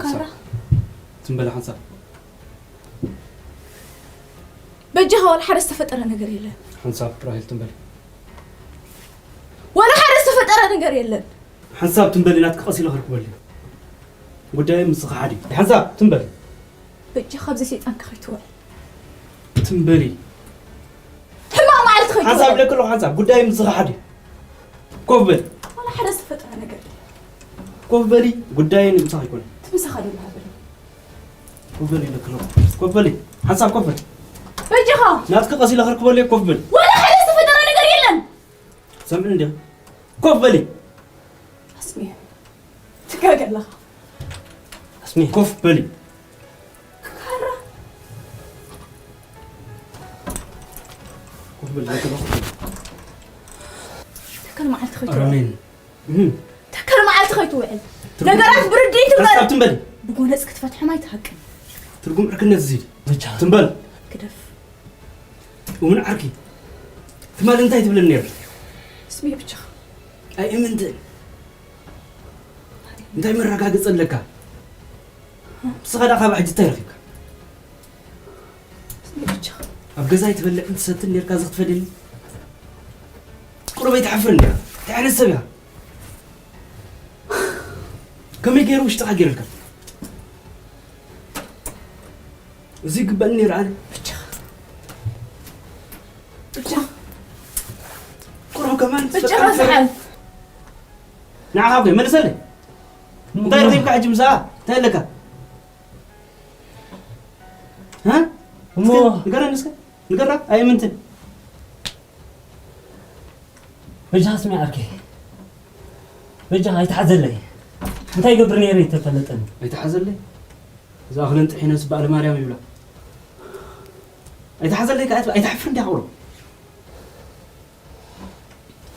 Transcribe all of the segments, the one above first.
ካራ። ትም በሊ ሓንሳብ። በጃኻ፣ ዋላ ሓደ ዝተፈጠረ ነገር የለን። ሓንሳብ ራሄል ትም በሊ። ዋላ ሓደ ዝተፈጠረ ነገር የለን። ሓንሳብ ትም በሊ፣ ናትኪ ቀስ ኢለ ከርክበሉ። ጉዳይ ምስኻ ሓዲ። ሓንሳብ ትም በሊ። በጃኻ፣ ኣብዚ ሰይጣንካ ከይትውዕል። ትም በሊ። ሕማቕ መዓልቲ ሓንሳብ ከይትውዕል። ኢለኪ ኣለኹ፣ ሓንሳብ ጉዳይ ምስኻ ሓዲ። ኮፍ በሊ። ዋላ ሓደ ዝተፈጠረ ነገር የለን። ኮፍ በሊ፣ ጉዳይ ምሳኻ ኣይኮነን። እቲ ምሳኻ ደሎ ሃበኒ። ኮፍ በሊ ኢለኪ ኣለኹ። ኮፍ በሊ። ሓንሳብ ኮፍ በሊ። በጃኻ። ናትኪ ቀስ ኢለ ከርክበሉ እየ፣ ኮፍ በሊ። ዋላ ሓደ ዝተፈጠረ ነገር የለን። ሰምዕኒ እንዲያ። ኮፍ በሊ። ኣስሚ፣ ትጋገ ኣለኻ። ኣስሚ። ኮፍ በሊ። ካራ። ኮፍ በሊ፣ ኮፍ በሊ። ተከል መዓልቲ ከይትውዕል። ራሜን። እም። ተከል መዓልቲ ከይትውዕል። ትርጉም ነገራት ብርድኢት እምበር ሓሳብ ትም በሊ። ብጎነጽ ክትፈትሖም ኣይትሃቅን። ትርጉም ዕርክነት እዚ። ብቻ። ትም በል። ግደፍ። እውን ዓርኪ። ትማሊ እንታይ ትብለኒ ነይርኪ? ስሚ ብቻ። ኣይእምንትን። እንታይ መረጋገጺ ኣለካ? ንስኻ ደኣ ካብ ሕጂ እንታይ ረኺብካ? ስሚ ብቻ። ኣብ ገዛይ ትበልዕን ትሰትን ነይርካ፣ እዚ ክትፈድየኒ? ቁሩብ ኣይትሓፍርን ዲኻ? እንታይ ዓይነት ሰብ ኢኻ? ከመይ ገይሩ ውሽጥኻ ገይሩልካ? እዚ ይግበኣኒ ነይሩ ኣነ። ብቻ። ብቻ። ቁሩብ ከማን ብቻ ትፈጥር ዝሓል። ንዓኻ እኮ መልሰለይ። እንታይ ረኺብካ ሕጂ ምሳኣ? እንታይ ኣለካ? ሃ? እሞ እስከ ንገረኒ እስከ። ንገራ፣ ኣይእምንትን። በጃኻ ስሚ ዓርከይ። በጃኻ ኣይትሓዘለይ። እንታይ ይገብር ነይረ ይተፈለጠኒ። ኣይትሓዘለይ? እዛ ክልንጥሕ ይነስ በዓል ማርያም ይብላ። ኣይትሓዘለይ ከኣ ኣይትሓፍር እንዲያ ቁሩብ።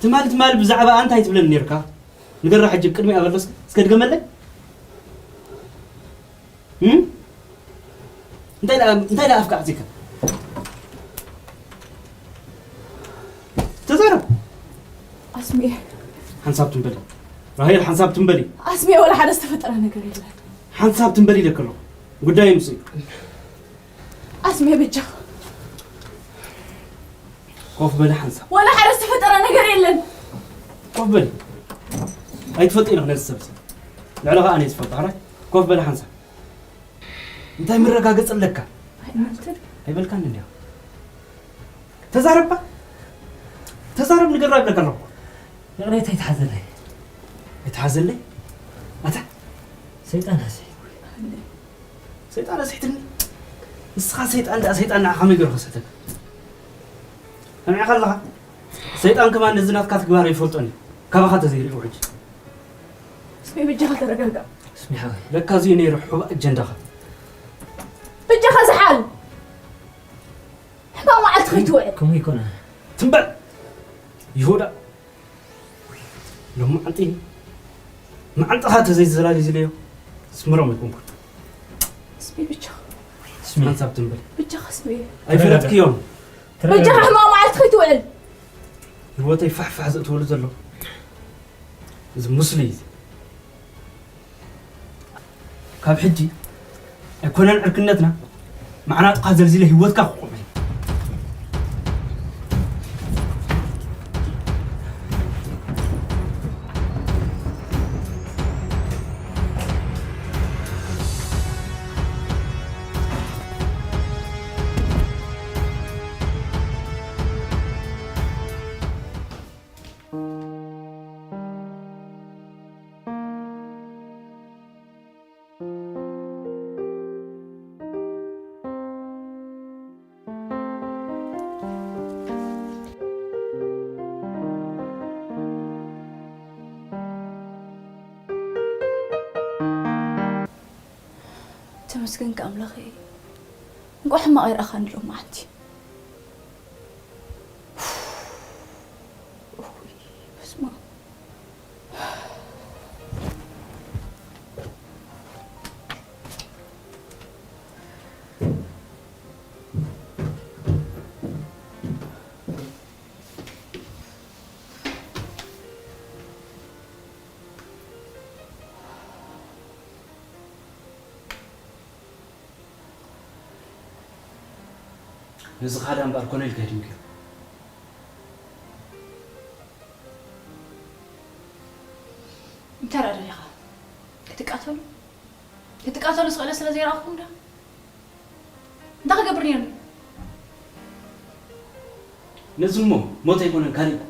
ትማሊ፣ ትማሊ ብዛዕባ እንታይ ትብለኒ ነይርካ? ንገራ ሕጂ ቅድሚኣ በሎ እስከ፣ እስከ ድገመለይ። እም? እንታይ ደኣ፣ እንታይ ደኣ ኣፍካ ዓጺካ? ተዛረብ። ኣስሜ። ሓንሳብ ትም በሊ። ራሄል፣ ሓንሳብ ትም በሊ። ኣስሜ፣ ወላ ሓደ ዝተፈጠረ ነገር የለን። ሓንሳብ ትም በሊ ኢለኪ ኣለኹ። ጉዳይ ምስ ኣስሜ፣ በጃ። ኮፍ በሊ ሓንሳብ። ወላ ሓደ ዝተፈጠረ ነገር የለን። ኮፍ በሊ። ኣይትፈልጢ ኢኻ ነዚ ሰብ እዚ። ልዕሊ ኸኣ ኣነ ዝፈልጦ፣ ሓራይ? ኮፍ በሊ ሓንሳብ። እንታይ መረጋገጺ ኣለካ? ኣይመልትን። ኣይበልካን እንዲያ። ተዛረባ። ተዛረብ፣ ንገራ ይብለካ ኣለኹ። ይቕሬታ ኣይትሓዘለይ። ኣይትሓዘለይ? ኣታ። ሰይጣን ኣስሒትኩ። ሰይጣን ኣስሒትኒ? ንስኻ ሰይጣን ደኣ፣ ሰይጣን ንዓኻ ከመይ ገይሩ ከስሕተካ? ሰሚዕካ ኣለኻ? ሰይጣን ከማን ነዚ ናትካ ተግባር ኣይፈልጦን እዩ። ካባኻ ተዘይሪኡ ሕጂ። እስሜ በጃኻ ተረጋጋ። እስሜ ሓወይ። ለካ እዚ ነይሩ ሕቡእ ኣጀንዳኻ። በጃኻ ዝሓል። ሕማቕ መዓልቲ ከይትውዕል። ከምኡ ይኮነ። ትም በል ይሁዳ። ሎሚ መዓልቲ መዓልትኻ ተዘይዘላሊዝለዮ ስምሮም ኣይኮንኩን። እስሜ ብቻ። እስሜ። ሓንሳብ ትም በል። ብቻ እስሜ። ኣይፈለጥክዮን። ተረጋጋ። በጃኻ ሕማቕ መዓልቲ ከይትውዕል። ህይወተይ ፋሕፋሕ ዘእትወሉ ዘሎ እዚ ሙስሊ እዩ። ካብ ሕጂ ኣይኮነን ዕርክነትና፣ መዕናጥኻ ዘልዚለ ህይወትካ ክቆም እዩ። ተመስገንካ ኣምላኸይ፣ እንቋዕ ሕማቕ ኣይረኣኻኒ ሎማዓንቲ። እውይ፣ በስመ ኣብ። ነዚ ኻዳ እምበኣር ኮነ ኢልካ ሂድምክዮ። እንታይ ደኣ ደሊኻ? ክትቃተሉ? ክትቃተሉ ዝኽእለ ስለ ዘይረኣኹም ዶ? እንታይ ክገብር ነይሩ? ነዚ እሞ ሞት ኣይኮነን ካልእ ይግብኦ።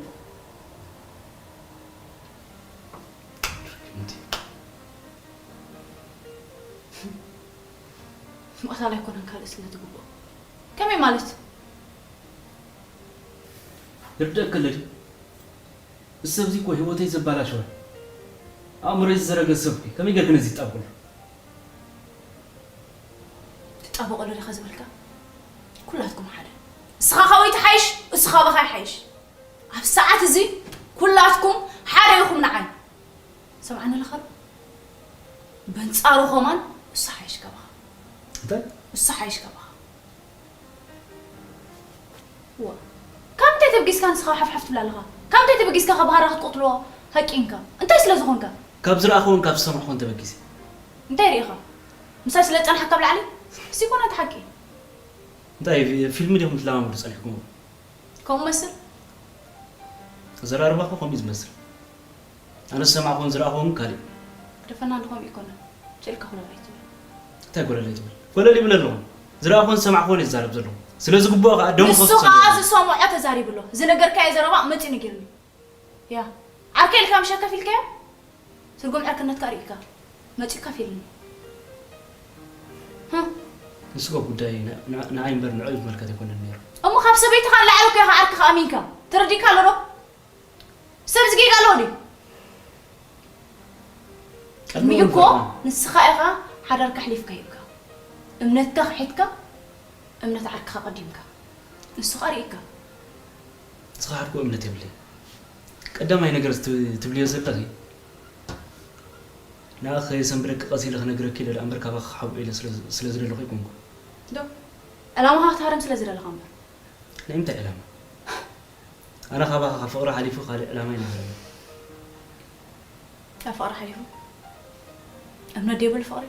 ምቕታል ኣይኮነን ካልእ ስለ ትግብኦ። ከመይ ማለት? ይርደእ ከለዲ እዚ ሰብዚ እኮ ህይወተይ ዘባላሸወ ኣእምሮይ ዝዘረገ ሰብኩ ከመይ ገርክ ነዚ ይጣበሉ? ትጣበቀሉ ዲኻ ዝበልካ? ኩላትኩም ሓደ። እስኻ ካበይ ትሓይሽ፣ እሱ ካባኻ ይሓይሽ። ኣብ ሰዓት እዚ ኩላትኩም ሓደ ኢኹም ንዓይ። ሰምዓኒ ኣለኻ ዶ? በንጻሩ ኸማን እሱ ሓይሽ ካባኻ። እንታይ? እሱ ሓይሽ ካባኻ። ዋ፣ ካብ እንታይ ተበጊስካ ንስኻ ሓፍሓፍ ትብል ኣለኻ? ካብ እንታይ ተበጊስካ ካብ ሃራ ክትቆትሎ ሃቂንካ? እንታይ ስለ ዝኾንካ? ካብ ዝረኣኹን ካብ ዝሰማዕኹን ተበጊሰ። እንታይ ርኢኻ? ምሳይ ስለ ዝጸናሕካ ኣብ ላዕሊ? እዚ ኮነ እቲ ሓቂ። እንታይ ፊልም ዲኹም ትለማመዱ ጸኒሕኩም? ከምኡ መስል? ኣዘራርባኹ ከምኡ እዩ ዝመስል። ኣነ ዝሰማዕኹን ዝረኣኹን ካልእ። ደፈና እንድኾም ይኮነ። ጭልካ ኩለል ኣይትብል። እንታይ ጎለል ኣይትብል? ጎለል ይብል ኣለኹ። ዝረኣኹን ዝሰማዕኹን እየ ዝዛረብ ዘለኹ። ስለ ዝግብኦ ከዓ ደም ንሱ ከፍስሰሉ ከዓ እየ። ዝሰምዖ ተዛሪቡ ኣሎ። ዝነገርካዮ ዘረባ መፂኡ ነጊርኒ። ያ ዓርከይ ኢልካ ምሻ ከፊልካዮ? ትርጉም ዕርክነትካ ርኢካ መፂኡ ከፊልኒ። ንሱ እኮ ጉዳይ ን- ን- ንዓይ እምበር ንዕኡ ዝምልከት ኣይኮነን ነይሩ። እሞ ካብ ሰበይትኻ ንላዕሊ እኮ ኢኻ ዓርክኻ ኣሚንካ። ተረዲእካ ኣሎ ዶ? ሰብ ዝጌጋ ኣለዎ ድዩ? ቅድሚኡ እኮ ንስኻ ኢኻ ሓዳርካ ኣሕሊፍካ ሂብካ፣ እምነትካ ክሒድካ፣ እምነት ዓርክኻ ቀዲምካ። ንሱ ኸኣ ርኢካ። ዝኸሓድኩ እምነት የብለይ። ቀዳማይ ነገር እቲ ትብልዮ ዘለኺ ንኣኺ ከየሰንብደኪ ቀስ ኢለ ክነግረኪ ኢለ ደኣ እምበር ካባኺ ክሓብኦ ኢለ ስለ ዝደለኹ ኣይኮንኩን። ዶ ዕላማኻ ክትሃርም ስለ ዝደለኻ እምበር። ናይ እንታይ ዕላማ? ኣነ ካባኻ ካብ ፍቕሪ ሓሊፉ ካልእ ዕላማ ኣይነበረንን። ካብ ፍቕሪ ሓሊፉ እምነት ደይብሉ ፍቕሪ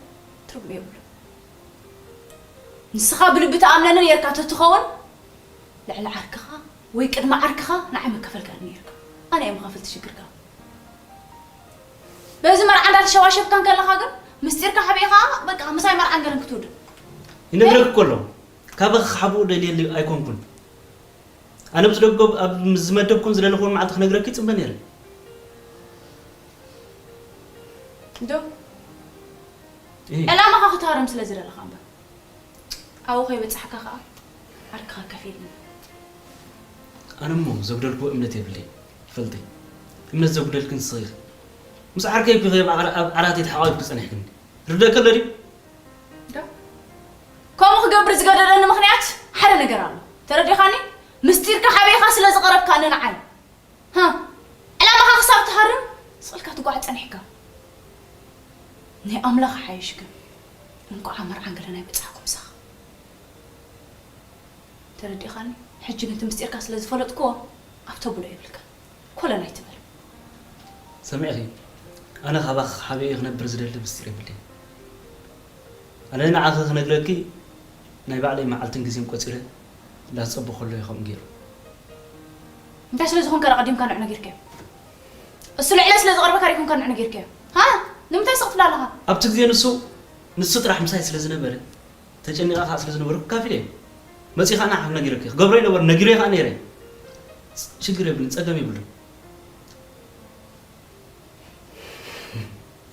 ትርጉም የብሉ። ንስኻ ብልቢ ትኣምነኒ ኔርካ ተትኸውን ልዕሊ ዓርክኻ ወይ ቅድሚ ዓርክኻ ንዓይ መከፈልካኒ ኔርካ። ኣነ እየ መኸፈልቲ ሽግርካ። በዚ መርዓ እንዳተሸዋሸብካ እንከለኻ ግን ምስጢርካ ሓቢእኻ በቃ ምሳይ መርዓን ገለን ክትውድእ። ይነግረኪ እኮ ኣለኹ። ካባኺ ክሓብኡ ደልየ ኣይኮንኩን። ኣነ ምስ ደጎብ ኣብ ምስ ዝመደብኩን ዝደለኹን መዓልቲ ክነግረኪ ይጽበ ነይረ። ዶ ዕላማኻ ክትሃርም ስለ ዝደለኻ እምበር ኣብኡ ከይበጻሕካ ከኣ ዓርክኻ ከፊልኒ። ኣነ እሞ ዘጉደልክዎ እምነት የብለይ ይፈልጠይ። እምነት ዘጉደልኪ ንስኺ ኢኺ። ምስ ዓርከይ እኮ ኢኺ ኣብ ዓራ- ኣብ ዓራተይ ተሓቋፊፍኪ ጸኒሕክኒ። ርደኪ ኣሎ ድዩ? ዶ ከምኡ ክገብር ዝገደደኒ ምኽንያት ሓደ ነገር ኣሎ። ተረዲኻኒ? ምስጢርካ ሓቢእኻ ስለ ዝቐረብካኒ ንዓይ። ሃ፣ ዕላማኻ ክሳብ ትሃርም ስቕ ኢልካ ትጓዕ ጸኒሕካ። ናይ ኣምላኽ ሓይሽ ግን እንቋዕ ኣብ መርዓን ገለን ኣይበጻሕኩ ምሳኻ። ተረዲእኻኒ? ሕጂ ግን እቲ ምስጢርካ ስለ ዝፈለጥክዎ ኣብ ተብሎ የብልካን። ኮለል ኣይትበል። ሰሚዕኺ፣ ኣነ ካባኺ ሓቢኤ ክነብር ዝደሊ ምስጢር የብለይን። ኣነ ንዓኺ ክነግረኪ ናይ ባዕለይ መዓልትን ግዜን ቆጺረ እንዳተጸበኹ ከለኹ እዩ ከምኡ ገይሩ። እንታይ ስለ ዝኾንካ ደኣ ቀዲምካ ንዑ ነጊርካዮ? እሱ ልዕለ ስለ ዝቐርበካ ዶ ኣይኮንካን ንዑ ነጊርካዮ? ሃ? ንምንታይ ስቕ ትብል ኣለኻ? ኣብቲ ግዜ ንሱ ንሱ ጥራሕ ምሳይ ስለ ዝነበረ ተጨኒቐ ከዓ ስለ ዝነበርኩ ካፊለ እየ። መፂእ ከዓ ንዓኺ ክነጊረኪ እየ። ክገብሮ ይነበረ ነጊረዮ ከዓ ነይረ። ሽግር የብሉን፣ ፀገም የብሉን።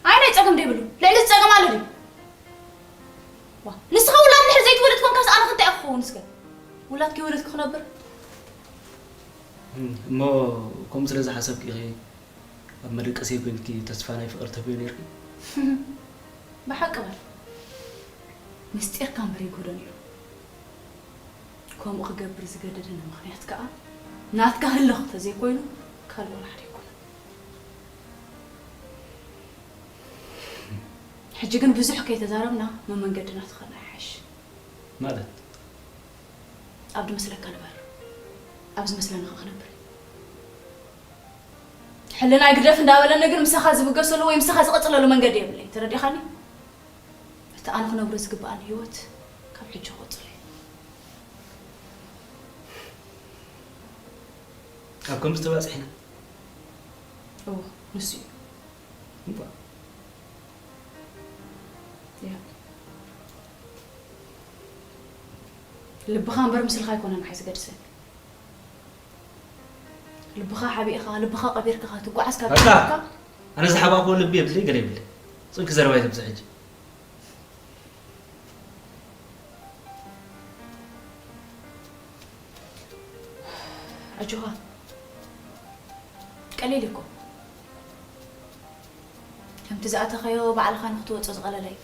ኣይ ናይ ጸገም ዶ ይብሉ? ልዕሊ እዚ ጸገም ኣሎ ድዩ? ዋ ንስኻ ውላድ እንድሕር ዘይትወልድ ኮንካስ ኣነ ክንታይ እየ ክኸውን እስከ? ውላድ ከይወለድኩ ክነብር? እሞ ከምኡ ስለ ዝሓሰብኪ ኢኺ ኣብ መደቀስየይ ኮይንኪ ተስፋ ናይ ፍቕሪ ትህብዮ ነይርኪ? ብሓቂ በል ምስጢርካ እምበር ይግህዶ ነይሩ። ከምኡ ክገብር ዝገደደኒ ምኽንያት ከኣ ናትካ ህልኽ ተዘይኮይኑ ካልእ ወላ ሓደ ኣይኮነን። ሕጂ ግን ብዙሕ ከይተዛረብና መመንገድና ትኸድና ይሓይሽ። ማለት? ኣብ ዝመስለካ ንበር፣ ኣብ ዝመስለኒ ከኣ ክነብር። ሕልናይ ግደፍ እንዳበለኒ ግን ምሳኻ ዝብገሰሉ ወይ ምሳኻ ዝቕጽለሉ መንገዲ የብለይን። ተረዲኻኒ? እቲ ኣነ ክነብሮ ዝግብኣኒ ህይወት ካብ ሕጂ ክቕጽሎ እዩ። ኣብ ከምዚ ተባጺሕና። እዎ፣ ንሱ እዩ። እባ። ያ። ልብኻ እምበር ምስልኻ ኣይኮነን ንዓይ ዝገድሰኒ። ልብኻ ሓቢእኻ፣ ልብኻ ቀቢርካ ክትጓዓዝ ካብ በቃ። ጀመርካ፣ ኣነ ዝሓባእክዎ ልቢ የብለይ፣ ገለ የብለይ። ጽንኪ ዘረባ ይተብዝሕ ሕጂ። ኣጆኻ። ቀሊል እኮ። ከምቲ ዝኣተኻዮ ባዕልኻ ንክትወጾ ዝቐለለ እዩ።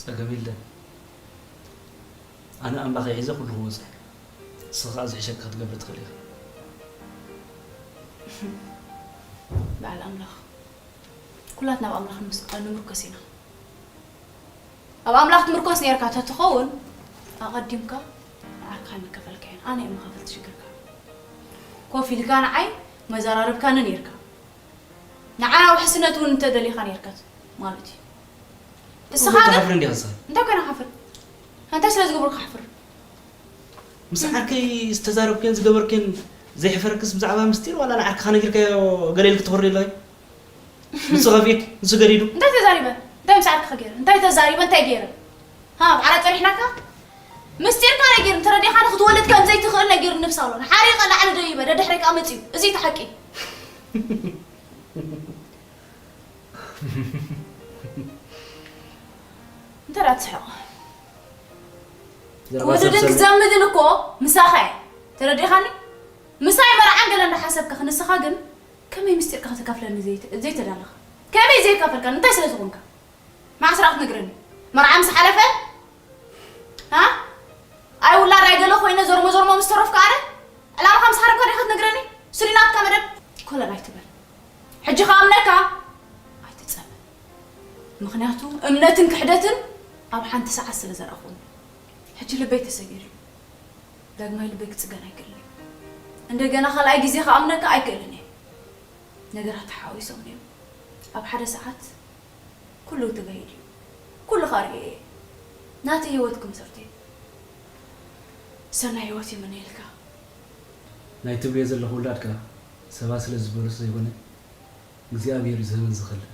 ጸገም የለን። ኣነ ኣምላኸይ ሒዘ ኩሉ ክወጽእ። ንስኻ ከኣ ዝሕሸካ ክትገብር ትኽእል ኢኻ። በዓል ኣምላኽ። ኩላትና ኣብ ኣምላኽ ንምስ-፣ ንምርኮስ ኢና። ኣብ ኣምላኽ ትምርኮስ ነርካ ተትኸውን፣ ኣቐዲምካ ንዓርክኻ ምከፈልካዮን። ኣነ እየ መኸፈልቲ ሽግርካ። ኮፍ ኢልካ ንዓይ መዘራረብካኒ ነርካ። ንዓና ውሕስነት እውን እንተደሊኻ ነርካ ማለት እዩ። እስኻ እንታይ ግን ሓፍር እንዲኻ ንስኻ? እንታይ ኮይና ሓፍር? እንታይ ስለ ዝገብሩካ ሓፍር? ምስ ዓርከይ ዝተዛረብክዮን ዝገበርክዮን ዘይሕፈረክስ ብዛዕባ ምስጢር ዋላ ንዓርክኻ ነጊርካዮ ገለ ኢልክ ትኾሪ ኣለኺ? ንሱ ከፊእክ፣ ንሱ ገዲዱ። እንታይ ተዛሪበ? እንታይ ምስ ዓርክኻ ገይረ? እንታይ ተዛሪበ? እንታይ ገይረ? ሃ፣ ኣብ ዓራት ጸኒሕናካ? ምስጢርካ ነጊሩ፣ ተረዲኻኒ ክትወልድ ከም ዘይትኽእል ነጊሩ ንብስ ኣሎ። ሓሪቐ ላዕሊ ደይበ፣ ደድሕረይ ከኣ መጺኡ። እዚ እቲ ሓቂ። እንታይ ደኣ ትስሕቕ? ዘረባ ክወድድን ሰብሰብ። ክዘምድን እኮ ምሳኻ እየ። ተረዲኻኒ? ምሳይ መርዓን ገለ እንዳሓሰብካ፣ ንስኻ ግን ከመይ ምስጢርካ ከተካፍለኒ ዘይተ-፣ ዘይተዳለኻ? ከመይ ዘይካፈልካኒ? እንታይ ስለ ዝኾንካ? መዓስ ደኣ ክትነግረኒ? መርዓ ምስ ሓለፈ? ሃ? ኣይ ውላድ ኣይ ገለ ኮይነ ዞርሞ ዞርሞ ምስ ተረፍኩ ኣነ? ዕላማኻ ምስ ሓረምካ ዲኻ ክትነግረኒ? እሱ ድዩ ናትካ መደብ? ኮለል ኣይትበል። ሕጂ ክኣምነካ ኣይትጸበ። ምኽንያቱ እምነትን ክሕደትን ኣብ ሓንቲ ሰዓት ስለ ዘርኣኹኒ። ሕጂ ልበይ ተሰጊሩ እዩ። ዳግማይ ልበይ ክጽገን ኣይክእልን እየ። እንደገና ካልኣይ ግዜ ክኣምነካ ኣይክእልን እየ። ነገራት ተሓዋዊሶም እዮም። ኣብ ሓደ ሰዓት ኩሉ ተጋሂዱ እዩ። ኩሉ ከርእየ እየ። ናተይ ህይወት ክምሰርት እየ። ሰናይ ህይወት ይምነየልካ። ናይ ትብልዮ ዘለኹ ውላድካ ሰባት ስለ ዝበሉስ ዘይኮነ እግዚኣብሔር እዩ ዝህብን ዝኸልእን።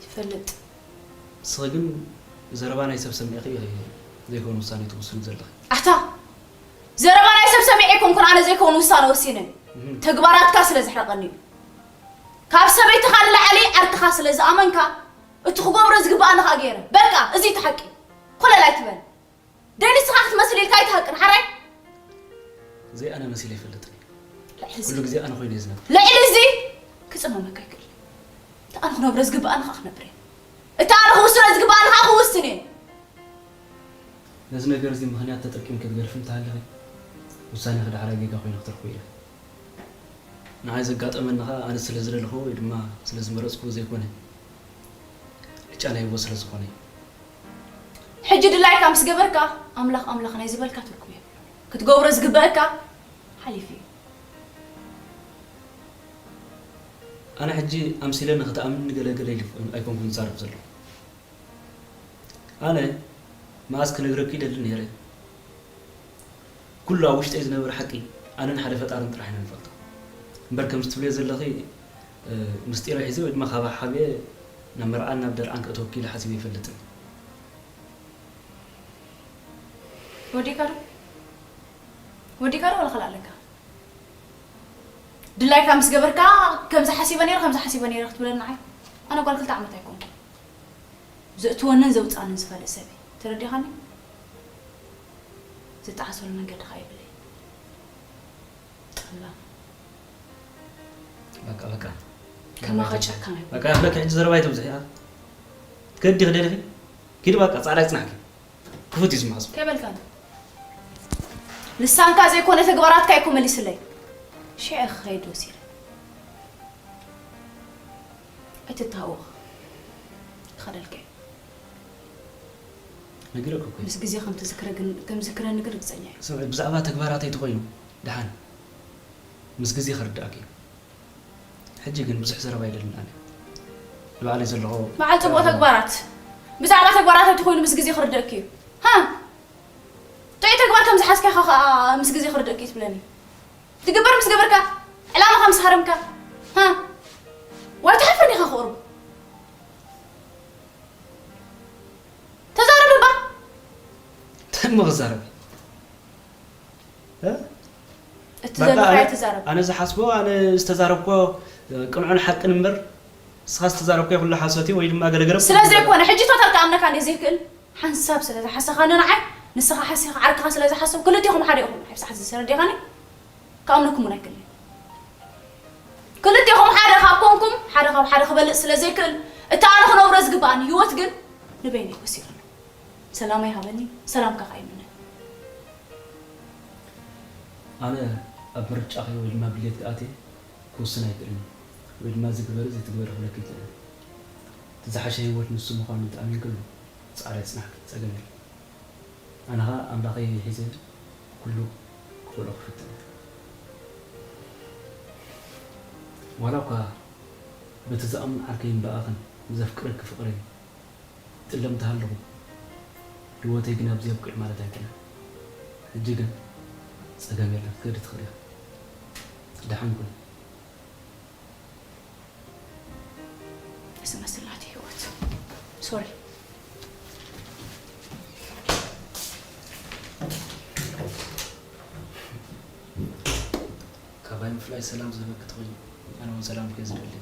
ይፈልጥ። ንስኺ ግን ዘረባ ናይ ሰብ ሰሚዕኺ ዘይኮነ ውሳኔ ትውስኒ ዘለኺ። ኣታ ዘረባ ናይ ሰብ ሰሚዐ ኣይኮንኩን ኣነ ዘይከውን ውሳነ ወሲነ። እህም። ተግባራትካ ስለ ዝሕረቐኒ እዩ። ካብ ሰበይትኻ ንላዕሊ ዓርክኻ ስለ ዝኣመንካ እቲ ክገብሮ ዝግብኣኒ ኸኣ ገይረ። በቃ እዚ እቲ ሓቂ። ኮለል ኣይትበል። ደይ ንስኻ ክትመስል ኢልካ ኣይትሃቅን ሓራይ። ዘይ ኣነ መሲለ ይፈልጥን። ልዕሊ እዚ ኩሉ ግዜ ኣነ ኮይነ እየ ዝነብር። ልዕሊ እዚ ክጽመመካ ኣይክእልን። እቲ ኣነ ክነብሮ ዝግብኣኒ ኸኣ ክነብር እየ። እቲ ኣነ ክውስኖ ዝግብኣኒ ኸኣ ክውስን እየ። ነዚ ነገር እዚ ምኽንያት ተጠቂምኪ ክትገድፊ እንተሃለኺ ውሳኔኺ ዳሕራይ ጌጋ ኮይኑ ክትረኽቦ ኢኺ። ንዓይ ዘጋጠመኒ ኸኣ ኣነ ስለ ዝደለኹዎ ወይ ድማ ስለ ዝመረጽኩዎ ዘይኮነ፣ ዕጫ ናይ ህይወት ስለ ዝኾነ እዩ። ሕጂ ድላይካ ምስ ገበርካ ኣምላኽ ኣምላኽ ናይ ዝበልካ ትርጉም የብሉን። ክትገብሮ ዝግበኣካ ሓሊፉ እዩ። ኣነ ሕጂ ኣምሲለ ንኽትኣምኒ ገለ ገለ ኢሉ ኣይኮንኩን ዝዛረብ ዘለኹ። ኣነ መኣዝ ክነግረኪ ይደሊ ነይረ። ኩሉ ኣብ ውሽጠይ ዝነበረ ሓቂ ኣነን ሓደ ፈጣርን ጥራሕ ኢና ንፈልጦ። እምበር ከምዚ ትብልዮ ዘለኺ፣ እ፣ ምስጢረይ ሒዘ ወይ ድማ ካብ ሓብኤ ናብ መርዓን ናብ ደርዓን ከእትወኪ ኢለ ሓሲበ ኣይፈልጥን። ወዲእካ ዶ? ወዲእካ ዶ ወላ ካልእ ኣለካ? ድላይካ ምስ ገበርካ ከምዚ ሓሲበ ነይረ፣ ከምዚ ሓሲበ ነይረ ክትብለኒ ንዓይ? ኣነ ጓል ክልተ ዓመት ኣይኮንኩን። ዘእትወንን ዘውፅኣንን ዝፈልጥ ሰብ እየ። ተረዲኻኒ? ዝጠዓሰሉ መንገዲ ኸዓ የብለይ። ጠላ። በቃ፣ በቃ። ከማኻ ጨካን ኣይኮንኩን። በቃ፣ ይኽለኪ ሕጂ ዘረባ ኣይተብዝሒ፣ ኣ? ትከዲ ዲኺ ደሊኺ? ኪዲ በቃ፣ ጻዕዳ ይጽናሕኪ። ክፉት እዩ ዝመሓዞ። ከይበልካኒ። ልሳንካ ዘይኮነ ተግባራትካ እኮ መሊስለይ። ሽዐ ክኸይድ ወሲነ። ኣይትተሃወኽ። ይኸደልካ እዩ። ነጊረኪ እኮ። ምስ ግዜ ከም ትዝክረ ግን፣ ከም ዝክረኒ ግን ርግጸኛ እየ። ስምዒ፣ ብዛዕባ ተግባራተይ ተኾይኑ ደሓን ምስ ግዜ ክርድኣኪ እዩ። ሕጂ ግን ብዙሕ ዘረባ ኣይደልን ኣነ። ንባዕለይ ዘለኹ በዓል ጽቡቕ ተግባራት። ብዛዕባ ተግባራት እንተኾይኑ ምስ ግዜ ክርደእኪ እዩ። ሃ? ጥዑይ ተግባር ከም ዝሓዝካ ኢኻ ኸኣ ምስ ግዜ ክርደእኪ እዩ ትብለኒ። ትግበር ምስ ገበርካ፣ ዕላማኻ ምስ ሃረምካ። ሃ? ዋላ ትሓፍር ዲኻ ክቕርቡ? ተዛረብ እባ። እንታይ እሞ ክዛረብ? እ? እቲ በቃ ዘለካ ኣነ፣ ኣይትዛረብ። ኣነ ዝሓስቦ፣ ኣነ ዝተዛረብኮ ቅንዑን ሓቅን እምበር፣ ንስኻ ዝተዛረብኮ ኩሉ ሓሶት እዩ ወይ ድማ ገለገለ ስለ ዘይኮነ፣ ሕጂ ቶታል ክኣምነካ እንድየ ዘይክእል። ሓንሳብ ስለ ዝሓሰኻኒ ንዓይ፣ ንስኻ ሓሲኻ ዓርክኻ ስለ ዝሓሰብ፣ ክልቴኹም ሓደ ኢኹም። ንዓይ ብሰዓት እዚ ተረዲኻኒ? ክኣምነኩም እውን ኣይክእልን። ክልቴኹም ሓደ ካብ ኮንኩም፣ ሓደ ካብ ሓደ ክበልጽ ስለ ዘይክእል፣ እቲ ኣነ ክነብሮ ዝግብኣኒ ህይወት ግን ንበይነይ ወሲኸ። ሰላመይ ሃበኒ፣ ሰላምካ ከኣ ይምነ። ኣነ ኣብ ምርጫኺ ወይ ድማ ድሌትኪ ኣትየ ክውስን ኣይክእልን እየ፣ ወይ ድማ እዚ ግበሪ እዚ ትግበሪ ክብለኪ ኣይክእልን። እቲ ዝሓሸ ህይወት ንሱ ምዃኑ እንተኣሚንክሉ፣ ጻዕሪ ኣይጽናሕኪ፣ ጸገም የለን። ኣነ ኸኣ ኣምላኸይ ሒዘ ኩሉ ክኽእሎ ክፍትን እየ። ዋላ እኳ በቲ ዝኣምን ዓርከይን ብኣኽን ንዘፍቅረኪ ፍቕረይ ጥለምቲ ሃለኹ፣ ህይወተይ ግን ኣብዚ ኣብቂዑ ማለት ኣይኮነን። ሕጂ ግን ጸገም የለን፣ ክትከዲ ትኽእሊ ኢኺ። ደሓን ኩኒ። ዝመስላቲ ህይወት። ሶሪ። ካባይ ምፍላይ ሰላም ዝህበኪ ተኾይኑ፣ ኣነ እውን ሰላምኪ እየ ዝደሊ።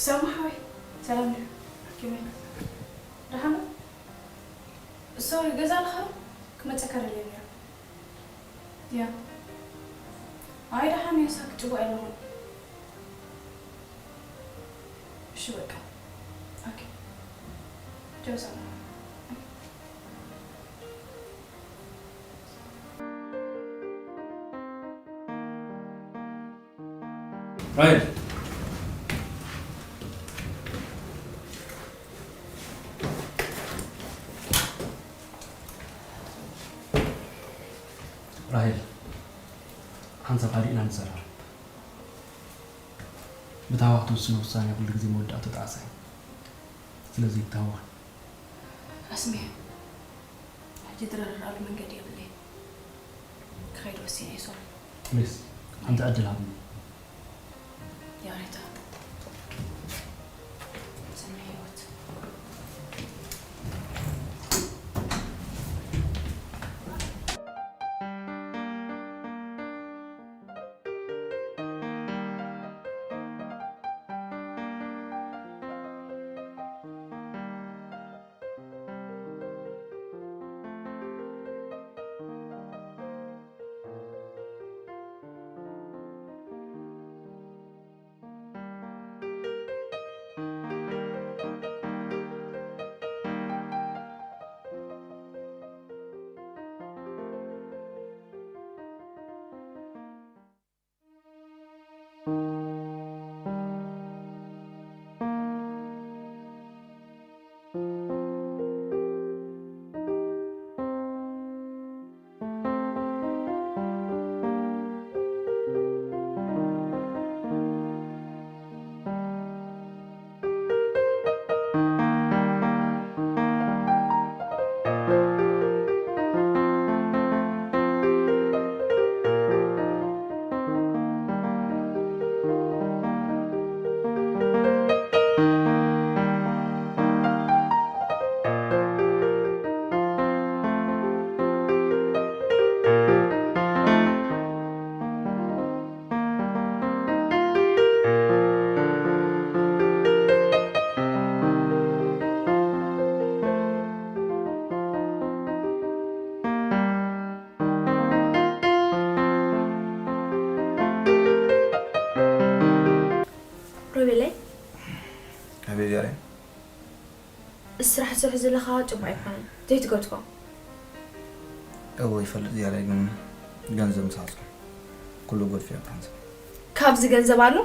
ሰላም ሓወይ፣ ሰላም ድዩ? ከመይ? ደሓን ዶ? ሶሪ፣ ገዛ ኣለኻ ዶ? ክመጸካ ደልየ ነይረ። ያ። ኣይ፣ ደሓን እየ፣ ሳክ ጽቡቕ ኣለኹ። እሺ፣ በቃ። ኦኬ። ቻው፣ ሰላም። ራሄል። ራሄል፣ ሓንሳብ ሃዲእና ንዘራረብ። ብታህዋኽ ትውስኖ ውሳኔ ኩሉ ግዜ መወዳእቱ ጣዕሳ እዩ። ስለዚ ይታወኽ። ኣስሜ፣ ሕጂ ድረረኣሉ መንገዲ የብለይን። ክኸይድ ወሲነ እየ፣ ሶሪ። ፕሊስ፣ ሓንቲ ዕድል ሃብኒ። ይቕሬታ። ሰናይ ህይወት። ሮቤለይ። ኣቤት ያሬ። ስራሕ ትሰርሕ ዘለኻ ጽቡቕ ኣይኮነን። ዘይትገድፎ። እወ ይፈልጥ ዝያዳይ፣ ግን ገንዘብ ምሳሱ ኩሉ ጎድፍ እያ ሓንሳብ። ካብዚ ገንዘብ ኣሎ?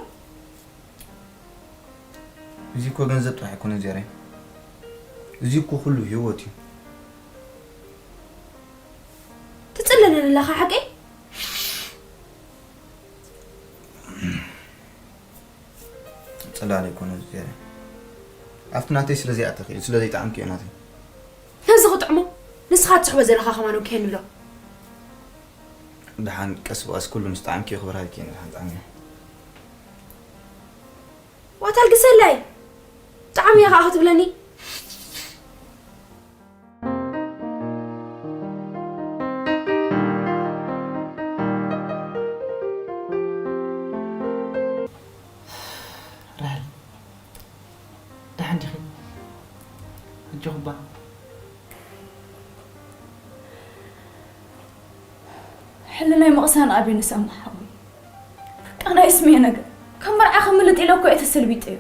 እዚ እኮ ገንዘብ ጥራሕ ኣይኮነን ዝያዳይ፣ እዚ እኮ ኩሉ ህይወት እዩ። ትጽለለኒ ኣለኻ ሓቀይ? ጽላል ኣይኮነን ዝያዳይ፣ ኣብቲ ናተይ ስለ ዘይኣተኺ እዩ፣ ስለ ዘይጠዓምኪ እዩ ናተይ። ነዚ ክጥዕሞ ንስኻ ትስሕቦ ዘለኻ ከማን ወኪየኒ ኣሎ። ደሓን ቀስ ብቐስ ኩሉ ምስ ጠዓምኪ ክበርሃልኪ እየ፣ ደሓን ጠዓምዮ። ዋታ ኣልግሰለይ፣ ጠዓምዮ ከኣ ክትብለኒ? ራሄል፣ ደሓን ዲኺ? ኣጆኺ እባ። ሕልናይ ምቕሳን ኣብዩኒ ሳሚ ሓወይ። በቃ ናይ ስሜ ነገር፣ ካብ መርዓ ከምልጥ ኢለ እኮ እየ ተሰልቢጠዮ።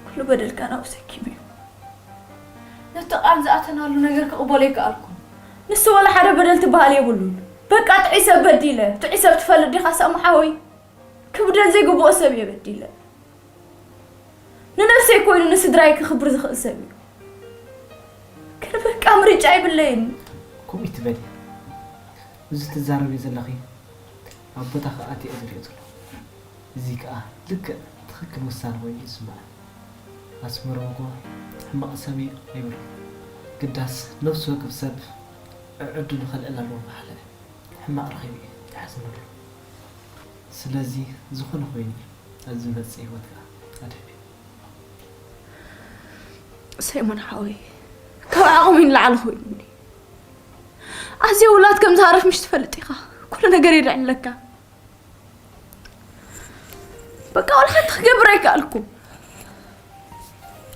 ኩሉ በደልካ ናብኡ ሰኪመዮ። ነቲ ቃል ዝኣተናሉ ነገር ክቕበሎ ኣይከኣልኩን። ንሱ ወላ ሓደ በደል ትበሃል የብሉን። በቃ ጥዑይ ሰብ በዲለ። ጥዑይ ሰብ ትፈልጥ ዲኻ ሳሚ ሓወይ? ክብደል ዘይግብኦ ሰብ እየ በዲለ። ንነብሰይ ኮይኑ ንስድራይ ክኽብር ዝኽእል ሰብ እዩ። ግን በቃ ምርጫ የብለይን። ከምኡ ይትበሊ። እዚ ትዛረብዮ ዘለኺ ኣብ ቦታኺ ኣትየ እየ ዝሪኦ ዘለኹ። እዚ ከኣ ልክዕ ትኽክል ውሳነ ኮይኑ ይስምዓኒ። ኣስመሮም እኮ ሕማቕ ሰብ እዩ ኣይብሉን። ግዳስ ነፍሲ ወከፍ ሰብ ዕዕድሉ ከልዕል ኣለዎ በሃላይ። ሕማቕ ረኺቡ እዩ ዝሓዝነሉ። ስለዚ ዝኾነ ኮይኑ ኣብዚ ዝመጽእ ህይወት ከኣ ኣድሕንዮ። ሰይሞን ሓወይ፣ ካብ ዓቕመይ ንላዕሊ ኮይኑኒ። ኣዝየ ውላድ ከም ዝሃርፍ ምሽ ትፈልጥ ኢኻ። ኩሉ ነገር የድዕለካ። በቃ ወላ ሓንቲ ክገብር ኣይከኣልኩ።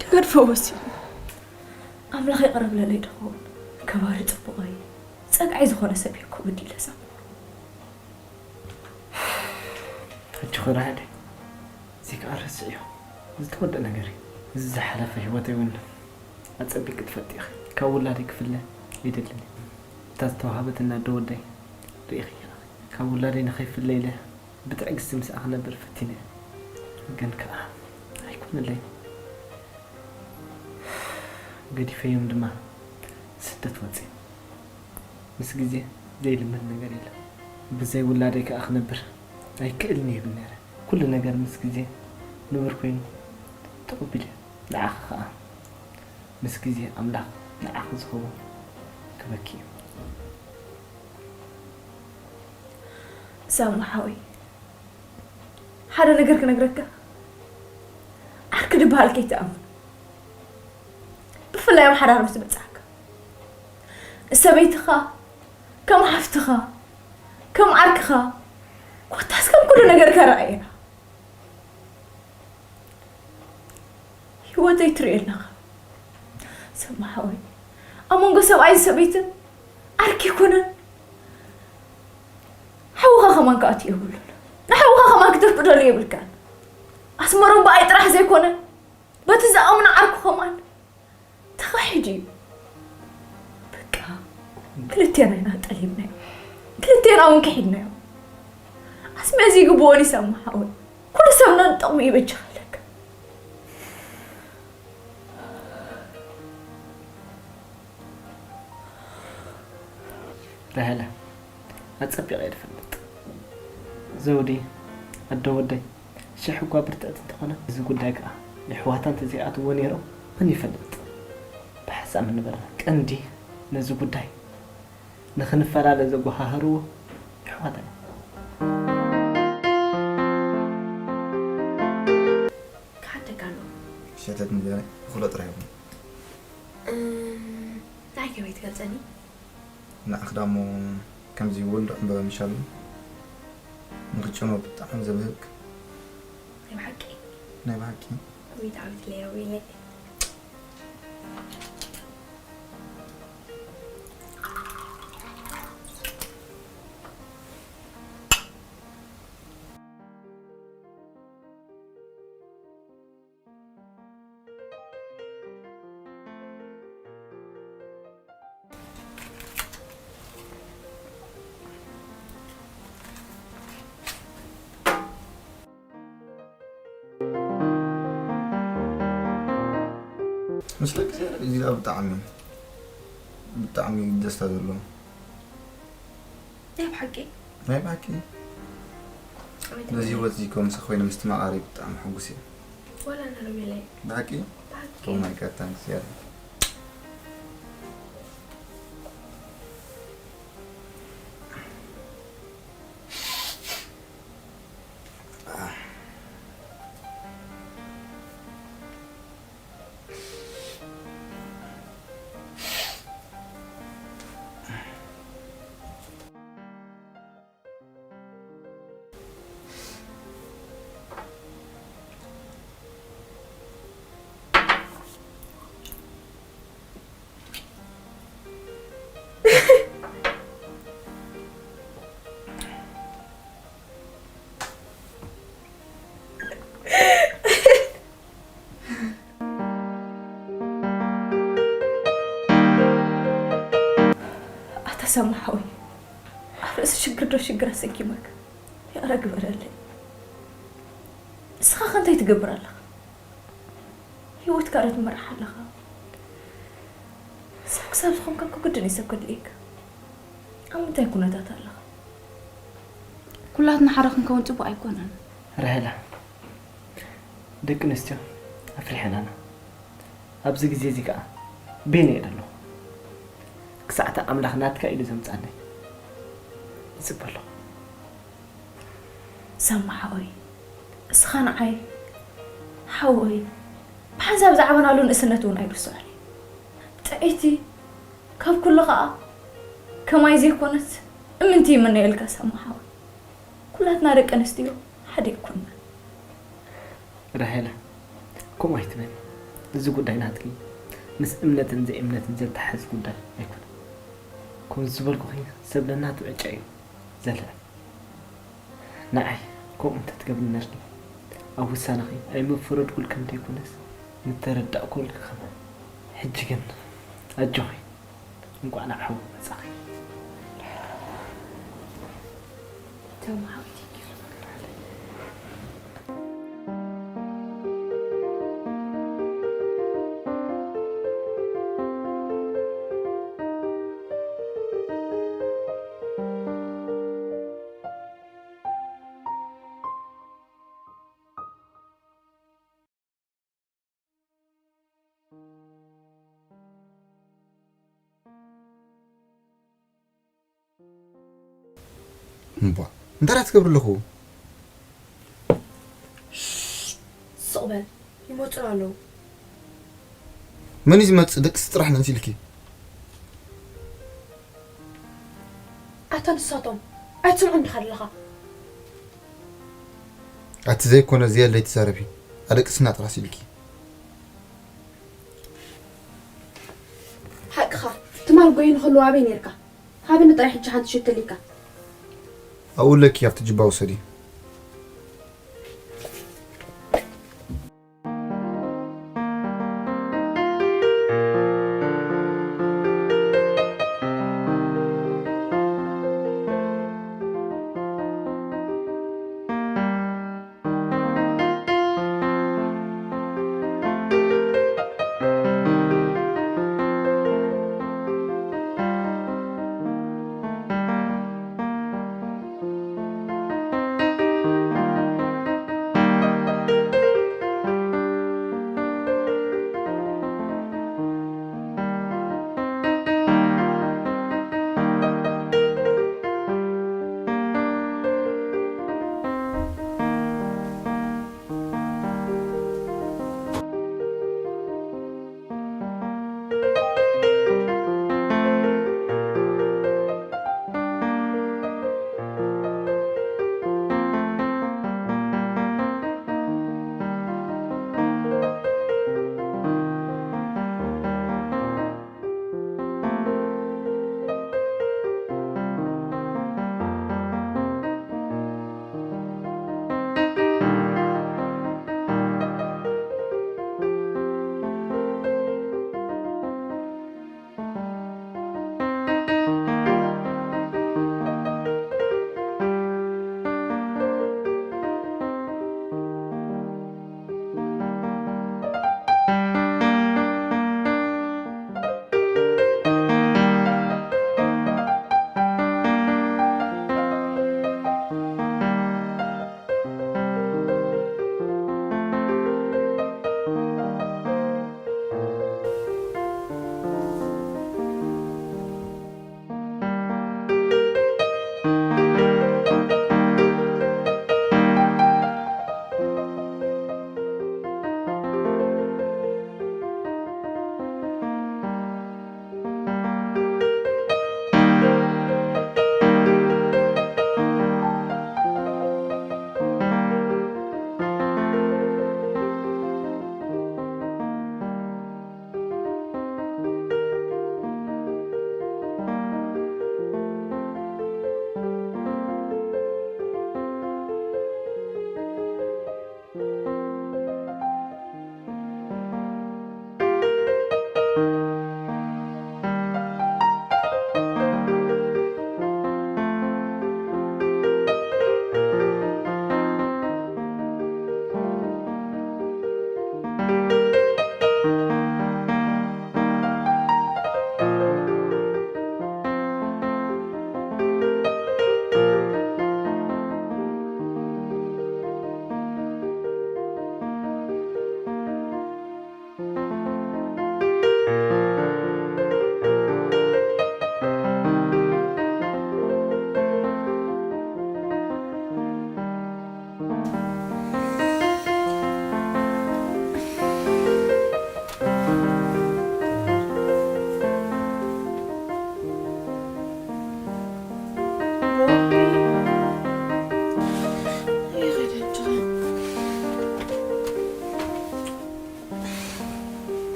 ክገድፎ ወሲኑ። ኣምላኽ ይቕረ ብለለይ ድኸውን። ከባሪ ጽቡቐይ፣ ጸግዓይ ዝኾነ ሰብ እየ እኮ በዲለ ሳሚ። ሕጂ ኸ ራሄለይ፣ እዚ ከኣ ረስዕዮ። ዝተወድአ ነገር እዩ። እዚ ዝሓለፈ ህይወተይ እውን ኣጸቢቂ ትፈልጢ ኢኺ። ካብ ውላደይ ክፍለ ኣይደልን እየ። እታ ዝተዋህበትና ኣደ ወደይ ርኢኺ ኢኺ። ካብ ውላደይ ንኸይፍለ ኢለ ብትዕግስቲ ምስኣ ክነብር ፈቲነ እየ። ግን ከኣ ኣይኮነለይን። ገዲፈዮም ድማ ስደት ወጺኤ። ምስ ግዜ ዘይልመድ ነገር የለን። ብዘይ ውላደይ ከኣ ክነብር ኣይክእልን እየ ይብል ነይረ። ኩሉ ነገር ምስ ግዜ ንቡር ኮይኑ ተቐቢለዮ። ንዓኺ ከኣ ምስ ግዜ ኣምላኽ ንዓኺ ዝኸውን ክበኪ እዩ። ሳሚ ሓወይ፣ ሓደ ነገር ክነግረካ፣ ዓርኪ ዝበሃል ከይትኣምን። ብፍላይ ኣብ ሓዳር ምስ በጻሕካ፣ ንሰበይትኻ ከም ሓፍትኻ፣ ከም ዓርክኻ፣ ኮታስ ከም ኩሉ ነገርካ ረኣያ። ህይወተይ ትሪኦ ኣለኻ ሳሚ ሓወይ፣ ኣብ መንጎ ሰብኣይን ሰበይትን ዓርኪ ኣይኮነን። ሓውኻ ከማን ክኣቱ የብሉን። ንሓውኻ ከማን ክተፍቅደሉ የብልካን። ኣስመሮም ብኣይ ጥራሕ ዘይኮነ በቲ ዝኣምኖ ዓርኩ ከማን ተኻሒዱ እዩ። በቃ ክልቴና ኢና ጠሊምናዮ፣ ክልቴና እውን ክሒድናዮ። ኣስሜ እዚ ይግብኦን እዩ ሳሚ ሓወይ፣ ኩሉ ሰብ ነንጠቕሙ እዩ በጃኻ ኣለካ። ራሄላ ኣጸቢቐ እየ ዝፈልጥ። ዘውዲ ኣደ ወደይ ሽሕ እኳ ብርትዕቲ እንተኾነት፣ እዚ ጉዳይ ከኣ የሕዋታ እንተዘይኣትዎ ነይሩ መን ይፈልጥ። ብሓሳብ ምንበርና ቀንዲ ነዚ ጉዳይ ንኽንፈላለ ዘጓሃህርዎ የሕዋታ እዮም። ክሓተካ ኣሎ። ሸተት እንጀራ እኽሎ ጥራይ ይኹን። ንዓይ ከመይ ትገልጸኒ? ንዓኽ ዳሞ ከምዚ ወልዶ ዕምበባ ምሻሉ ንኽጨኖ ብጣዕሚ ዘብህግ። ናይ ብሓቂ? ናይ ብሓቂ። ብጣዕሚ ትለያዊ ኢለ። ምስለ ግዜ እዚ ብጣዕሚ ብጣዕሚ ደስታ ዘለዎ ናይ ብሓቂ ናይ ብሓቂ ነዚ ህይወት እዚ ከምዚ ኮይነ ምስ ትመቓሪ ብጣዕሚ ሕጉስ እየ። ወላ ነርሜለይ ብሓቂ ብሓቂ Oh my God, thanks, yeah. ኣታ ሰማሓዊ ኣብ ርእሲ ሽግር ዶ ሽግር ኣሰኪመካ? ይቕረ ግበረለይ። ንስኻ ከ እንታይ ትገብር ኣለኻ? ህይወትካ ዶ ትመርሕ ኣለኻ? ሰብ ክሳብ ዝኾንካ እኮ ግድን እዩ ሰብ ከድልየካ። ኣብ ምንታይ ኩነታት ኣለኻ? ኩላትና ሓደ ክንከውን ጽቡቕ ኣይኮነን። ራሄላ፣ ደቂ ኣንስትዮ ኣፍሪሐናና። ኣብዚ ግዜ እዚ ከኣ በይነይ እየ ዘለኹ። ክሳዕቲ ኣምላኽ ናትካ ኢሉ ዘምጻለይ ይጽበ ኣለኹ። ሰማ ሓወይ፣ እስኻ ንዓይ ሓወይ፣ ብሓንሳብ ዝዓበናሉ ንእስነት እውን ኣይርስዖን እየ። ጥዕይቲ፣ ካብ ኩሉ ኸኣ ከማይ ዘይኮነት እምንቲ ይምነየልካ ሰማ ሓወይ። ኩላትና ደቂ ኣንስትዮ ሓደ ኣይኮንና። ራሄላ፣ ከምኡ ኣይትበሊ። እዚ ጉዳይ ናትኪ ምስ እምነትን ዘይእምነትን ዘተሓዝ ጉዳይ ኣይኮነን። ከም ዝበልኩኺ ሰብ ነናቱ ዕጫ እዩ ዘልዕል። ንዓይ ከምኡ እንተትገብሪ ነርኪ ኣብ ውሳነኺ ኣይምፈረድኩልክን እንተይኮነስ ምተረዳእኩልኪ ከማን። ሕጂ ግን ኣጆኺ። እንቋዕ ናብ ሓዊ መጻኺ። ተማሃዊት እምቧ እንታይ ደኣ ትገብሪ ኣለኹ? ስቕ በል፣ ይመጹና ኣለዉ። መን እዩ ዝመጽእ? ደቅሲ ጥራሕ ነንሲ ኢልኪ። ኣታ ንሳቶም ኣይትሰምዖም ዲኻ ኣለኻ? ኣቲ ዘይኮነ ዘየለ ኣይትዛረቢ። ኣደቅስና ጥራሕ ኢልኪ። ሓቅኻ፣ ትማል ጎይኑ ከለዉ ኣበይ ነርካ? ሃብኒ ጥራይ ሕጂ ሓንቲ ሽቶ ልካ። ኣብኡ ኣለኪ፣ ኣብቲ ጅባ ውሰዲ።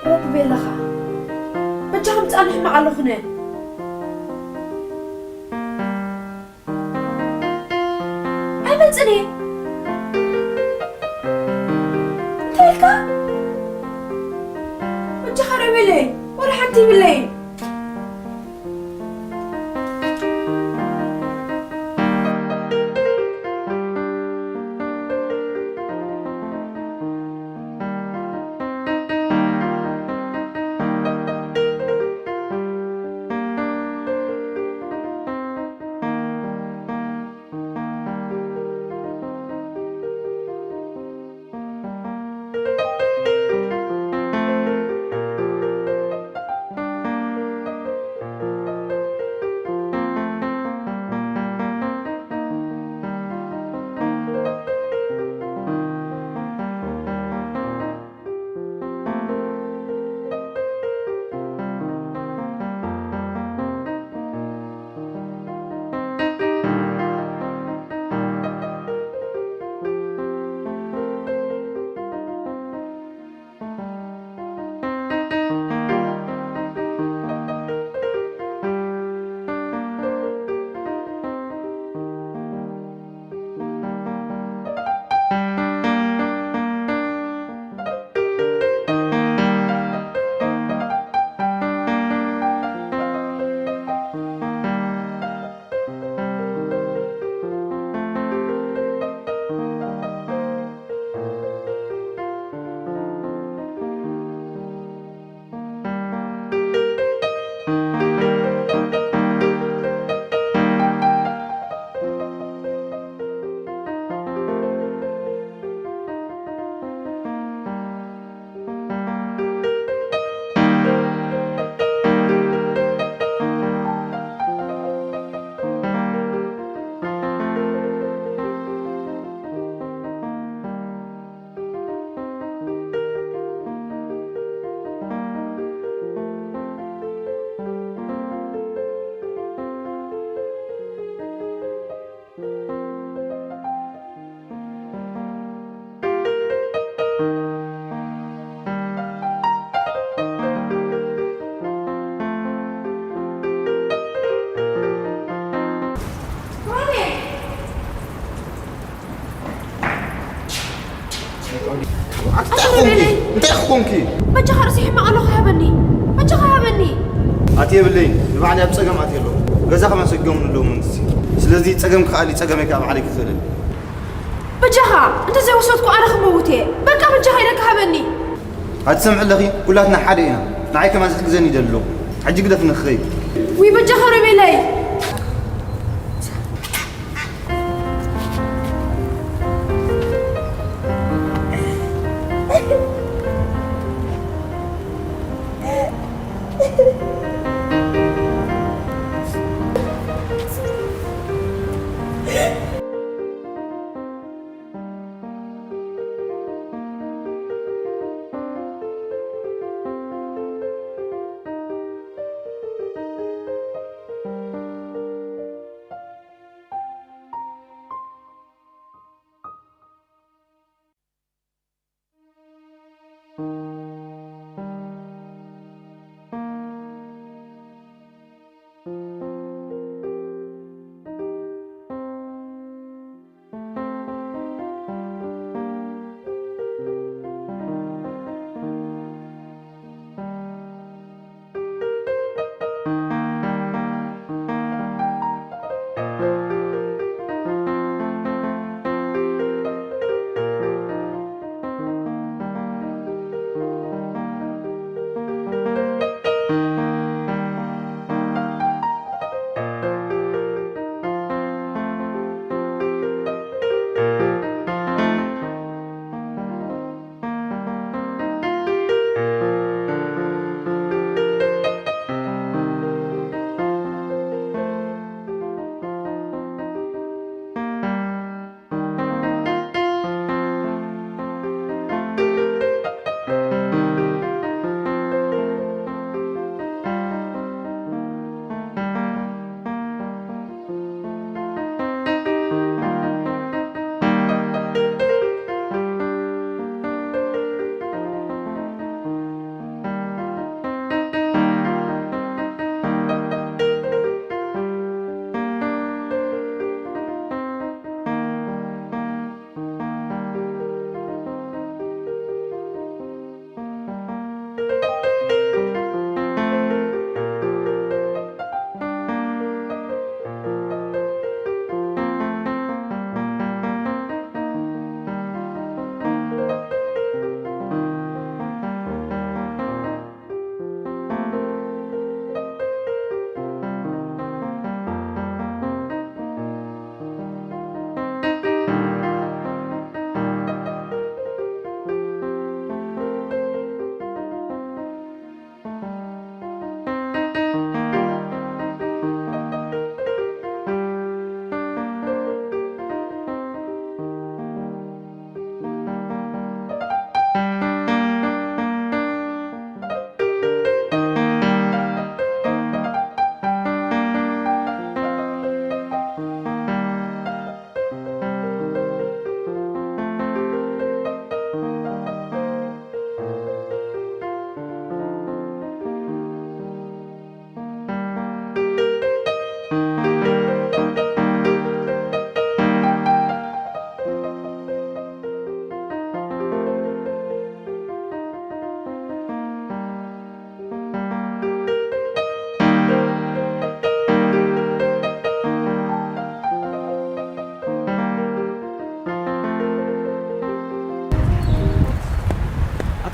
ሮቢ ቤለኻ፣ በጃኻ ምጻእ ንሕማቕ ኣለኹነ። ኣይመጽእን እየ። እንታይ ኢልካ? በጃኻ ሮቤለይ፣ ወላ ሓንቲ ይብለይን። ኣቲ እንታይ ሮቤለይ! ኮንኪ? እንታይ ኮንኪ? በጃኻ ርእሲ ሕማቕ ኣለኹ፣ ሃበኒ። በጃኻ ሃበኒ። ኣቲ የብለይን፣ ንባዕለይ ኣብ ጸገም ኣትየ ኣለኹ። ገዛ ከማን ሰጊኦም ኣለዉ መንግስቲ። ስለዚ ጸገም ክኣሊ ጸገመይ ከኣ ባዕለይ ክኽእል። በጃኻ፣ እንተ ዘይወሰድኩ ኣነ ክመውት እየ። በቃ በጃኻ ኢለካ ሃበኒ። ኣቲ ሰምዒ ኣለኺ፣ ኩላትና ሓደ ኢና። ንዓይ ከማን ዝሕግዘኒ ይደሊ ኣለኹ። ሕጂ ግደፍኒ ክኸይድ። ውይ በጃኻ ሮቤለይ።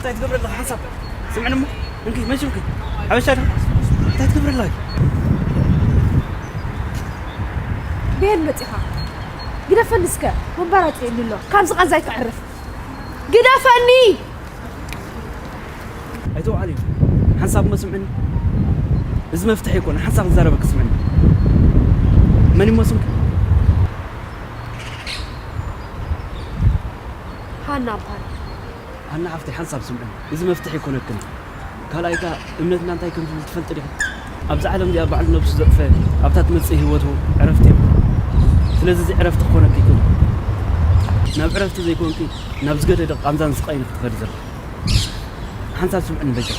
እንታይ ትገብር ኣለኻ ሓንሳብ? ስምዕኒ እሞ፣ እንኪ፣ መን ሽምኪ? ሓበሻ ዶ? እንታይ ትገብር ኣለኻ? ብሄን መጺኻ? ግደፈኒ እስከ፣ መባራጭ የሉ ኣሎ። ካብዚ ቃንዛ ኣይተዕርፍ። ግደፈኒ! ኣይተውዓል እዩ። ሓንሳብ እሞ ስምዕኒ። እዚ መፍትሒ ኣይኮነ። ሓንሳብ ክዛረበክ ስምዕኒ። መን እሞ ስምኪ? ሃና እባሃል። ሃና ሓፍተይ፣ ሓንሳብ ስምዕኒ፣ እዚ መፍትሒ ኣይኮነክን። ካልኣይ ከኣ እምነትና እንታይ ከም ዝብል ትፈልጢ ዲኺ? ኣብዛ ዓለም እዚኣ ባዕሉ ነብሱ ዘጥፈ ኣብታ ትመጽእ ህይወቱ ዕረፍቲ የብሉን። ስለዚ እዚ ዕረፍቲ ክኾነኪ ይኽእል። ናብ ዕረፍቲ ዘይኮንኪ ናብ ዝገደደ ቃንዛን ስቓይን ክትኸዲ ዘለኺ። ሓንሳብ ስምዕኒ በጃ።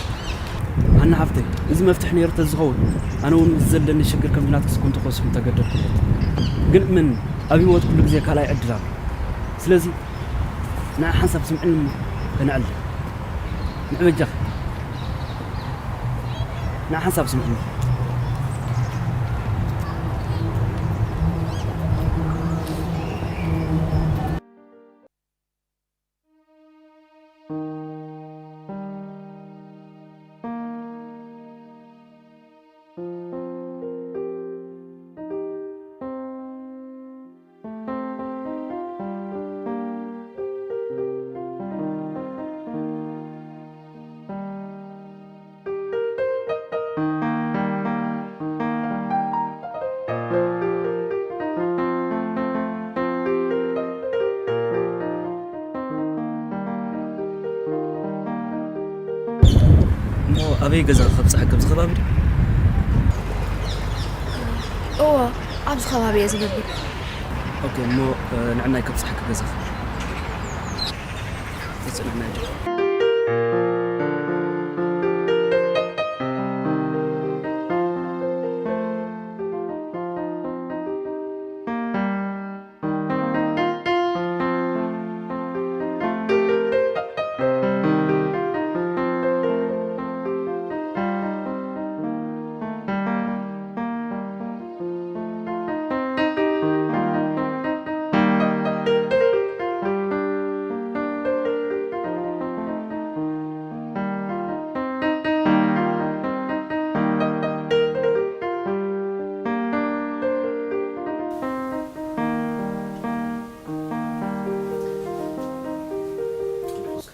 ሃና ሓፍተይ፣ እዚ መፍትሒ ነይሩ ተዝኸውን ኣነ እውን ምስ ዘለኒ ሽግር ከምዚ ናትክስ ኮንተ ክወስድ ምተገደድኩ ነይሩ። ግን እመኒ፣ ኣብ ህይወት ኩሉ ግዜ ካልኣይ ዕድል ኣሎ። ስለዚ ንዓ ሓንሳብ ስምዕኒ እሞ ከነዕልል። ንዕ በጃኺ። ንዓ ሓንሳብ ስምዕኒ። እሞ ኣበይ ገዛ ከብጽሓ፣ ኣብዚ ከባቢ ድዩ? እዎ፣ ኣብዚ ከባቢ እየ ዝነብር። ኦኬ፣ እሞ፣ እ፣ ንዕናይ ከብጽሓኪ ገዛኺ። ጽንዕና ይደል።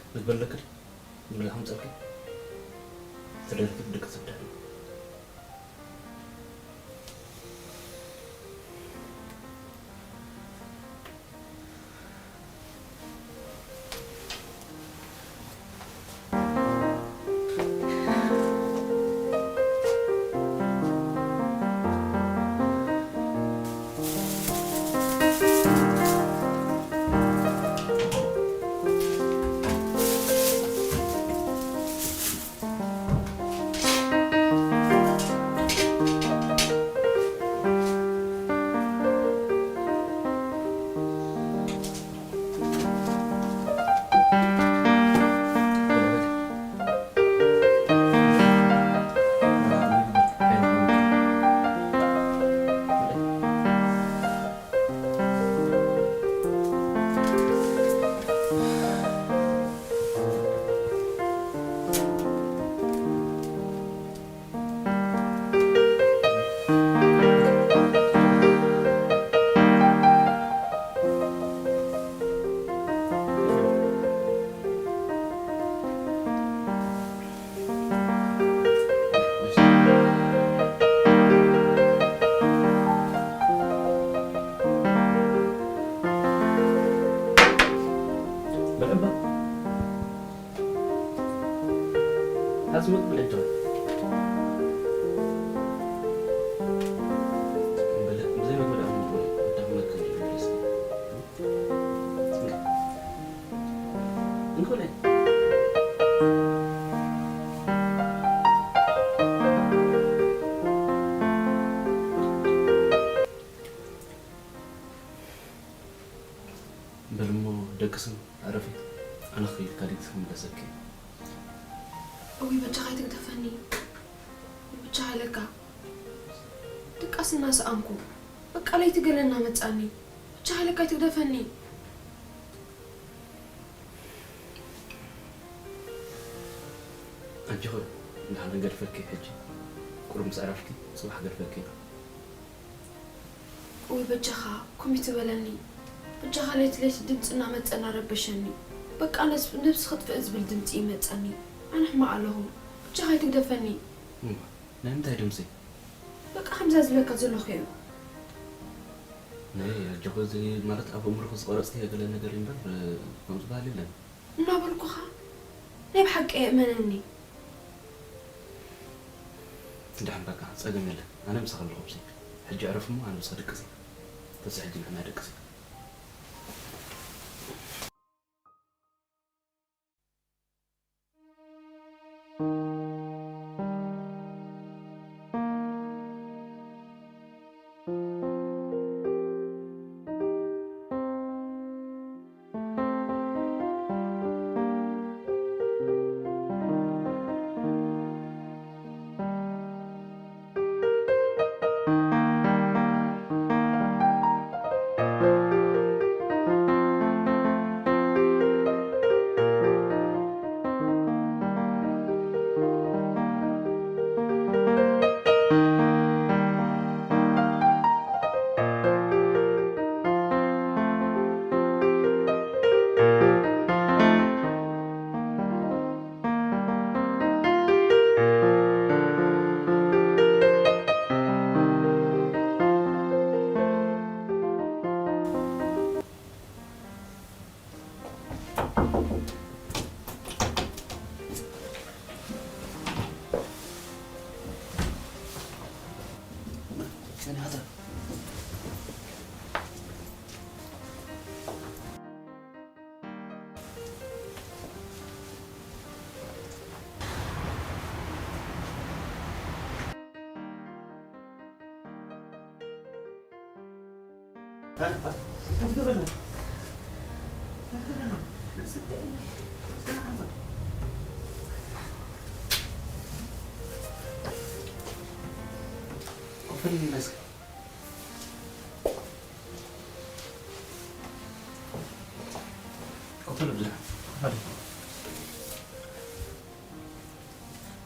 ክትበልዕ ኣለካ ድዩ? ዝብላዕ ከምፀልኪ ተደርኪ ብድቂ ትብዳዕ። በል እባ። ሓዝመት ብለይ ዶ? በል፣ ብዘይ መግቢ ደኣ ምንድነው? ወዳም መግቢ ይብለስ። እንኮላይ። በል እሞ ደቅስን ዕረፊ። ኣነ ክኸይድ ካሊእ ክምለሰኪ። እውይ በጃኻ ኣይትግደፈኒ። በጃኻ ኢለካ። ድቃስ እናሰኣንኩ በቃ ለይቲ ገለ እናመጻኒ። በጃኻ ኢለካ ኣይትግደፈኒ። ኣጆኺ፣ ንሓደ ገድፈኪ ሕጂ። ቁሩብ ምስ ኣረፍኪ፣ ጽባሕ ገድፈኪ። ወይ በጃኻ፣ ኮሚት በለኒ። በጃኻ፣ ለይቲ ለይቲ ድምፂ እናመፀ እናረበሸኒ። በቃ ነብስ-፣ ነብሲ ክጥፍእ ዝብል ድምፂ ይመፀኒ። ኣነ ሕማቕ ኣለኹ። በጃኻ ኣይትግደፈኒ። እማ፣ ናይ ምንታይ ድምፂ? በቃ ከምዛ ዝብለካ ዘለኹ እዩ። ናይ ኣጆኺ፣ እዚ ማለት ኣብ ኣእምሮኺ ዝቐረፅክዮ ገለ ነገር እዩ እምበር፣ ከምኡ ዝበሃል የለን። እናበልኩኻ፣ ናይ ብሓቂ እመነኒ። ደሓን በቃ፣ ጸገም የለን። ኣነ ምሳኺ ኣለኹ። ሕጂ ዕረፊ እሞ ኣነ ምሳኺ ድቅሲ። ተስእ ሕጂ ንሕና ድቅሲ።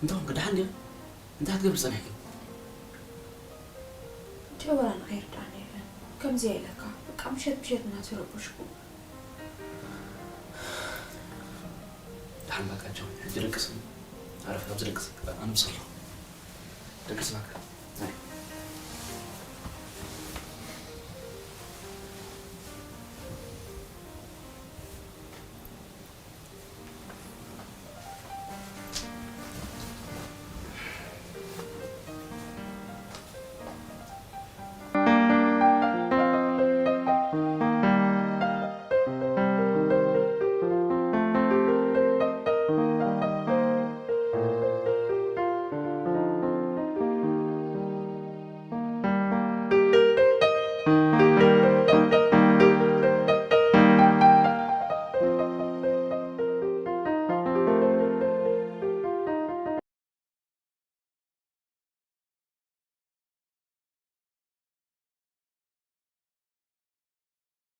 እንታይ ኾንክ? ደሓን ድዩ? እንታይ ክትገብር ጸኒሕኪ? እንታይ ወላ ንዓይ ይርድኣኒ የለን። ከምዚ ኢለካ፣ በቃ ምሸት ምሸት እናተረበሽኩ። ደሓን በቃ ጆን፣ ሕጂ ደቅስ። ኣረፍ ኣብዚ ደቅስ። ኣነ ምስ ኣለኹ። ደቅስ በቃ። ኣይ።